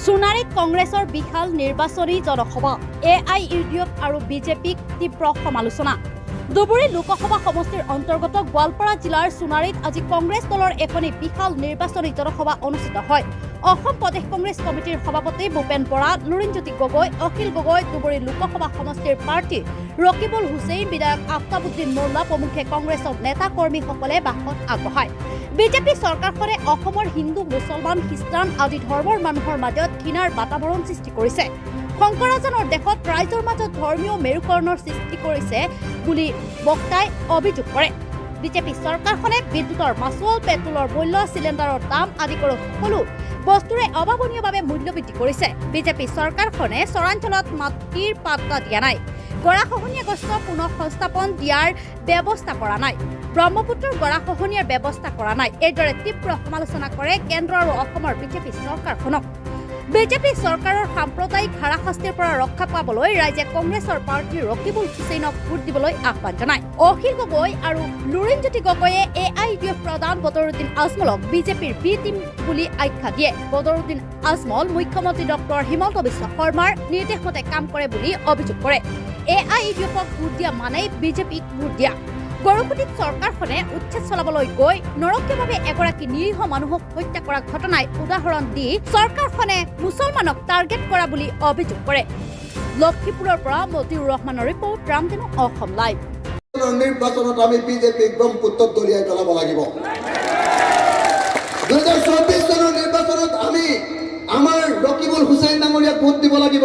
সোণাৰীত কংগ্ৰেছৰ বিশাল নিৰ্বাচনী জনসভা। A I U D F আৰু বিজেপিক তীব্ৰ সমালোচনা। ধুবুৰী লোকসভা সমষ্টিৰ অন্তৰ্গত গোৱালপাৰা জিলাৰ সোণাৰীত আজি কংগ্ৰেছ দলৰ এখনি বিশাল নিৰ্বাচনী জনসভা অনুষ্ঠিত হয়। অসম প্ৰদেশ কংগ্ৰেছ কমিটিৰ সভাপতি ভূপেন বৰা, লুৰিণজ্যোতি গগৈ, অখিল গগৈ, ধুবুৰী লোকসভা সমষ্টিৰ প্ৰাৰ্থী ৰকিবুল হুছেইন, বিধায়ক আফতাবুদ্দিন মোল্লা প্ৰমুখ্যে কংগ্ৰেছৰ নেতা কৰ্মীসকলে ভাষণ আগবঢ়ায়। বিজেপি চৰকাৰখনে অসমৰ হিন্দু, মুছলমান, খ্ৰীষ্টান আদি ধৰ্মৰ মানুহৰ মাজত ঘৃণাৰ বাতাবৰণ সৃষ্টি কৰিছে। শংকৰাজনৰ দেশত ৰাইজৰ মাজত ধৰ্মীয় মেৰুকৰণৰ সৃষ্টি কৰিছে বুলি বক্তাই অভিযোগ কৰে। বিজেপি চৰকাৰখনে বিদ্যুতৰ মাচুল, পেট্ৰলৰ মূল্য, চিলিণ্ডাৰৰ দাম আদি কৰি সকলো বস্তুৰে অভাৱনীয়ভাৱে মূল্য বৃদ্ধি কৰিছে। বিজেপি চৰকাৰখনে চৰাঞ্চলত মাটিৰ পাত্তা দিয়া নাই, গৰাখহনীয়াগ্ৰস্ত পুনঃ সংস্থাপন দিয়াৰ ব্যৱস্থা কৰা নাই, ব্ৰহ্মপুত্ৰৰ গৰাখহনীয়াৰ ব্যৱস্থা কৰা নাই। এইদৰে তীব্ৰ সমালোচনা কৰে কেন্দ্ৰ আৰু অসমৰ বিজেপি চৰকাৰখনক। বিজেপি চৰকাৰৰ সাম্প্ৰদায়িক হাৰাশাস্তিৰ পৰা ৰক্ষা পাবলৈ ৰাইজে কংগ্ৰেছৰ প্ৰাৰ্থী ৰকিবুল হুছেইনক ভোট দিবলৈ আহ্বান জনায়। অখিল গগৈ আৰু লুৰিণজ্যোতি গগৈয়ে এ I U D F প্ৰধান বদৰুদ্দিন আজমলক বিজেপিৰ বি টিম বুলি আখ্যা দিয়ে। বদৰুদ্দিন আজমল মুখ্যমন্ত্ৰী ডক্টৰ হিমন্ত বিশ্ব শৰ্মাৰ নিৰ্দেশ মতে কাম কৰে বুলি অভিযোগ কৰে। এ I U D এফক ভোট দিয়া মানেই বিজেপিক ভোট দিয়া। গৰুখুটিত চৰকাৰখনে উচ্ছেদ চলাবলৈ গৈ নৰকীয়ভাৱে এগৰাকী নিৰীহ মানুহক হত্যা কৰা ঘটনাই উদাহৰণ দি চৰকাৰখনে মুছলমানক টাৰ্গেট কৰা বুলি অভিযোগ কৰে। লক্ষীপুৰৰ পৰা মতিউৰ ৰহমানৰ ৰিপৰ্ট, ৰামধেনু অসম লাইভ। নিৰ্বাচনত আমি বিজেপিক ব্ৰহ্মপুত্ৰত দলিয়াই পেলাব লাগিব। 2024 চনৰ নিৰ্বাচনত আমি আমাৰ ৰকিবুল হুছেইন ডাঙৰীয়াক ভোট দিব লাগিব।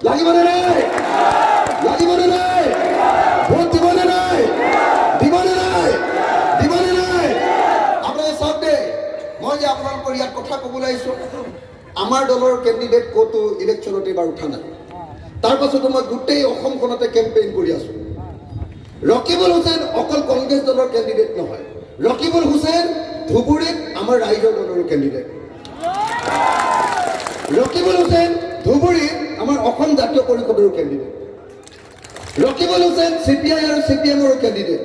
লাগিবনে নাই? লাগিবনে নাই? ভোট দিবনে নাই? দিবনে নাই? দিবনে নাই? আপোনালোকে চাওক দেই, মই যে আপোনালোকৰ ইয়াত কথা ক'বলৈ আহিছোঁ, আমাৰ দলৰ কেণ্ডিডেট ক'তো ইলেকশ্যনত এইবাৰ উঠা নাই। তাৰ পাছতো মই গোটেই অসমখনতে কেম্পেইন কৰি আছোঁ। ৰকিবুল হুছেইন অকল কংগ্ৰেছ দলৰ কেণ্ডিডেট নহয়, ৰকিবুল হুছেইন ধুবুৰীত আমাৰ ৰাইজৰ দলৰো কেণ্ডিডেট। ৰকিবুল হুছেইন ধুবুৰীত আমাৰ অসম জাতীয় পৰিষদৰো candidate. Rakibul Hussain C P I আৰু চি পি এমৰো কেণ্ডিডেট।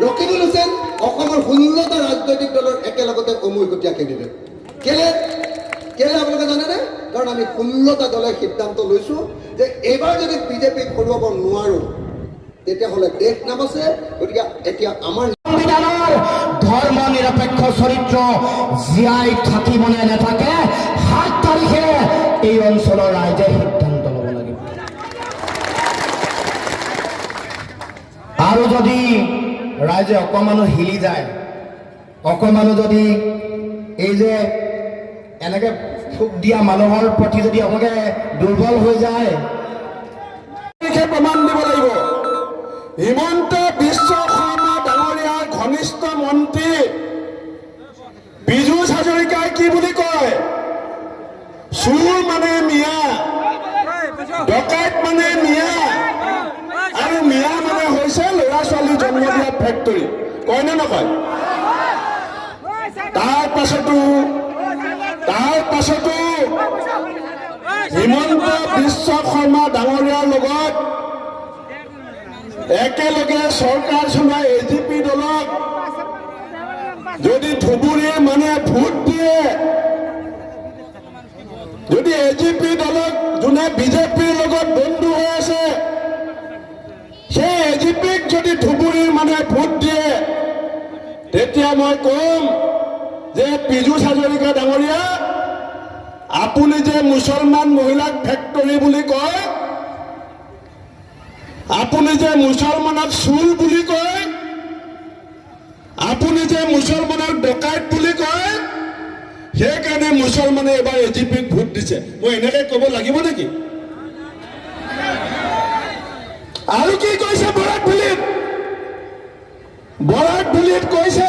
ৰকিবুল হুছেইন অসমৰ 16টা ৰাজনৈতিক দলৰ একেলগতে উমৈহতীয়া কেণ্ডিডেট। কেলে কেলে আপোনালোকে জানেনে? কাৰণ আমি 16টা দলে সিদ্ধান্ত লৈছোঁ যে এইবাৰ যদি বিজেপিক হৰুৱাব নোৱাৰোঁ, তেতিয়াহ'লে দেশ নাবাচে। গতিকে এতিয়া আমাৰ সংবিধানৰ ধৰ্ম নিৰপেক্ষ চৰিত্ৰ জীয়াই থাকিবনে নাথাকে, 7 তাৰিখে এই অঞ্চলৰ ৰাইজে সিদ্ধান্ত ল'ব লাগিব। আৰু যদি ৰাইজে অকণমানো হিলি যায়, অকণমানো যদি এই যে এনেকে ফুক দিয়া মানুহৰ প্ৰতি যদি আপোনালোকে দুৰ্বল হৈ যায়, তাৰিখে প্ৰমাণ দিব লাগিব। হিমন্ত বিশ্ব শৰ্মা ডাঙৰীয়াৰ ঘনিষ্ঠ মন্ত্ৰী পীযুষ হাজৰিকাই কি বুলি কয়? চোৰ মানে মিয়া, ডকাইত মানে মিয়া আৰু মিয়া মানে হৈছে ল'ৰা ছোৱালী জন্ম দিয়া ফেক্টৰী। কয় নে নকয়? তাৰ পাছতো হিমন্ত বিশ্ব শৰ্মা ডাঙৰীয়াৰ লগত একেলগে চৰকাৰ চলোৱা এজিপি দলক যদি ধুবুৰীৰ মানুহে ভোট দিয়ে, যদি এজিপি দলক, যোনে বিজেপিৰ লগত বন্ধু হৈ আছে, সেই এজিপিক যদি ধুবুৰীৰ মানুহে ভোট দিয়ে, তেতিয়া মই ক'ম যে পীযুষ হাজৰিকা ডাঙৰীয়া, আপুনি যে মুছলমান মহিলাক ফেক্টৰী বুলি কয়, আপুনি যে মুছলমানক চোৰ বুলি কয়, আপুনি যে মুছলমানক ডকাইত বুলি কয়, সেইকাৰণে মুছলমানে এইবাৰ এজিপিক ভোট দিছে। মই এনেকে ক'ব লাগিব নেকি? আৰু কি কৈছে বৰাক ভেলীত? বৰাক ভেলীত কৈছে